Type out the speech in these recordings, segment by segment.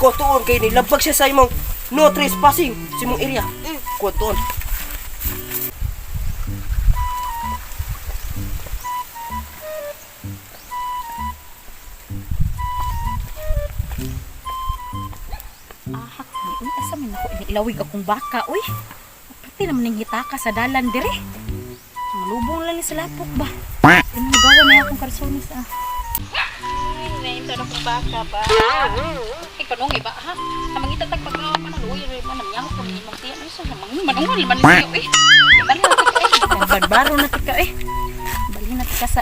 Ako tuon kay nilabag siya sa imong no trespassing sa imong area. Kuha tuon. Ahak, may uy, asa man ako iniilawig akong baka, uy. Pati naman ning hitaka sa dalan dire. Malubong lang ni sa lapok ba. Ano gawa na akong karsonis ah. Nainto na kong baka ba? Ay, kanong iba ha? Amang itatag pagkawa pa ng luwi, man ang yamok kami imong tiyan. Ay, so, manungol man siya, eh. Bali na tika, eh. Barbaro na tika eh. Bali na tika sa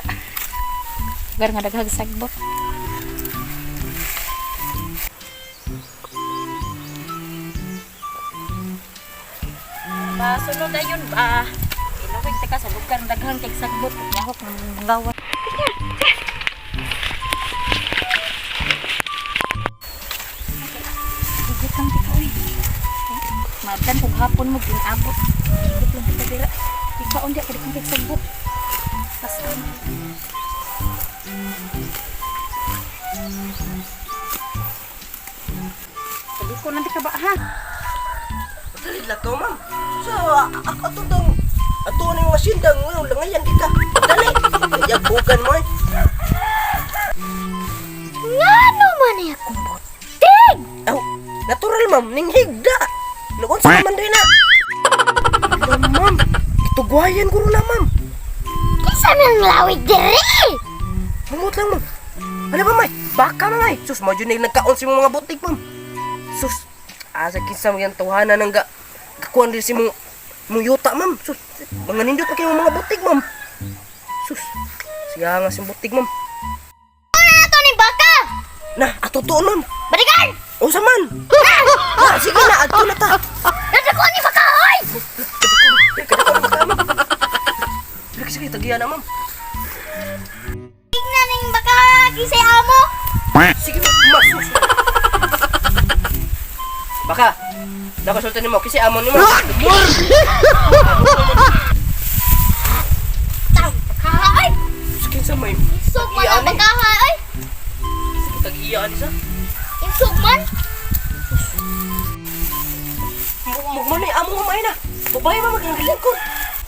lugar nga daghang sagbot. Ba, sunod ayun ba? Ilawig tika sa lugar nga daghang kay sagbot. Yahok ng gawa. Higit lang tika uy. Madan kung hapon mo ginabot. Higit lang tika dira. Ikaon di kay kang sagbot. Basta. Sabi ko nanti ka ba ha? Dali lang ka, ma'am. So, ako ato dong ato na yung asyenda ngayon, langayan di ka. Dali. Yagugan mo eh. Ngano man ay akong butig? Aw, natural ma'am, ning higda. Nagunsa man din na. Ala, ma'am, kitugwayan ko na ma'am. Kinsa man ang lawig diri? Mamut lang ma'am. Ano ba may? Baka mga eh. Sus, mo na yung nagkaon si mong mga butik ma'am. Sus, asa kinsa mo yung tawhana ng ga kakuan din si mong mong yuta ma'am. Sus, mga nindot pa kayo mga butik ma'am. Sus, siya nga si butik ma'am. Ano na to ni baka? Na, ato tuon ma'am. Balikan! Unsa man? Na, sige na, adto na ta. Nadako ni baka oy! Sige, sige, tagiya na ma'am. Tingnan ning baka kisay amo. Sige, ma'am. Masus. Baka, nakasultan nimo kasi amon nimo. Tang baka oy! Sige sa may. Insog man ang Tagiya ni. baka oy! Sige, tagiya ni sa. Insog man! Mo ni amo mo na. Babae ma maglingkod.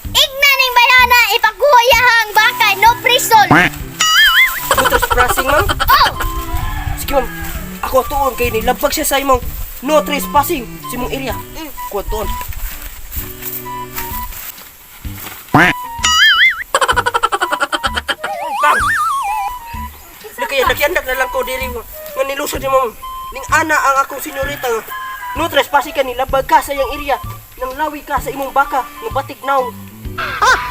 Igna ning bayana ipakuha ang baka no prison. Butos pressing ma'am. Oh! Sige ma'am. Ako tuon kay nilabag siya sa imong no trespassing sa imong area. Kuha tuon. Bang! Laki, laki na lang ko diri nga nilusod ni ma'am. Ning ana ang akong senyorita nga. No trespassing ka nilabag ka sa iyang area. Nang lawi ka sa imong baka nga batik naong.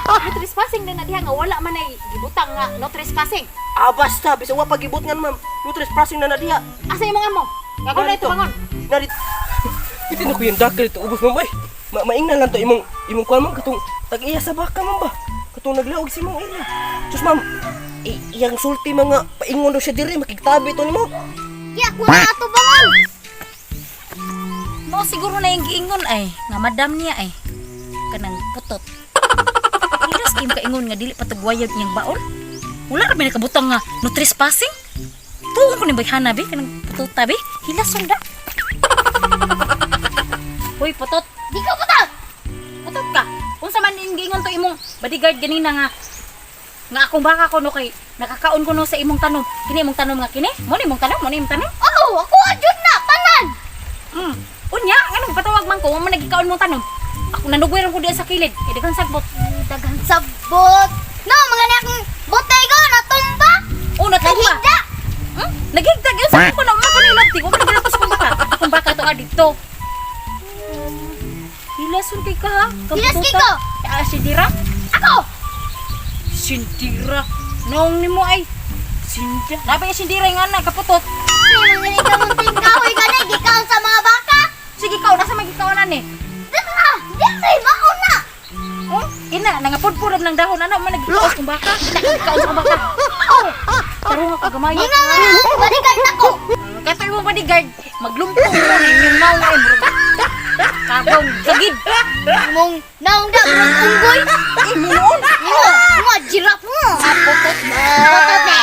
No trespassing din na diha nga wala man ay gibutang nga no trespassing. Ah, basta bisa wa pagibot ngan ma'am. No trespassing na na diha. Asa imong amo? Gagawin na ito bangon. Narito. Ito na ko yung dakil ito. Ubos ma'am, ay. Maingnan lang to imong imong kuan ma'am katong tag-iya sa baka ma'am ba. Katong naglaog si imong area. Sus ma'am, iyang sulti mga paingon daw siya diri makigtabi to nimo. Di ako na ato bangon. Mao siguro na yung giingon ay nga madam niya ay kanang putot. Ilas kayong kaingon nga dili patugwayag niyang baon. Wala ra may nakabutang nga no trespassing. Tuon ko ni bayhana be kanang putota be. Hilason da. Hoy putot, Di ka putot! putot ka. Unsa man ning giingon to imong bodyguard ganina nga nga akong baka ko no kay nakakaon ko no sa imong tanom. Kini imong tanom nga kini? Mo ni imong tanom, mo ni imong tanom. Oh, ako jud na tanan. Unya, nganong patawag man ko, wa man nagikaon mong tanom. Ako nanugway ko diyan sa kilid. Kay daghang sagbot. Daghang sabot. No, mga ni akong botay ko natumba. Oh, natumba. Nahigda. Hmm? Naghigda gyud sa ko na mo ko ni labti. Wa man naglatos kong baka. Akong baka to dito. Hilason kay ka ha. Hilas kay ko. Ah, sindira. Ako. Sindira. Nong nimo ay Sinda. Labi ay sindira nga na kaputot. May mga ni kamunting kahoy gani gikaon sa mga baka. Sige ikaw, nasa magikaonan eh. Dito na, dito mauna. Oh, ina, nangapudpurab ng dahon ano man nagikaos kong baka. Ina, nagikaos kong baka. Oh, tarong ako gamay. Inga nga na, bodyguard nako. Kato imong bodyguard, maglumpong mo na inyong naong ay murag. Kabong kagid. Mong naong da mong unggoy. Imo noon. Mo, mo giraffe mo. Putot. Putot na.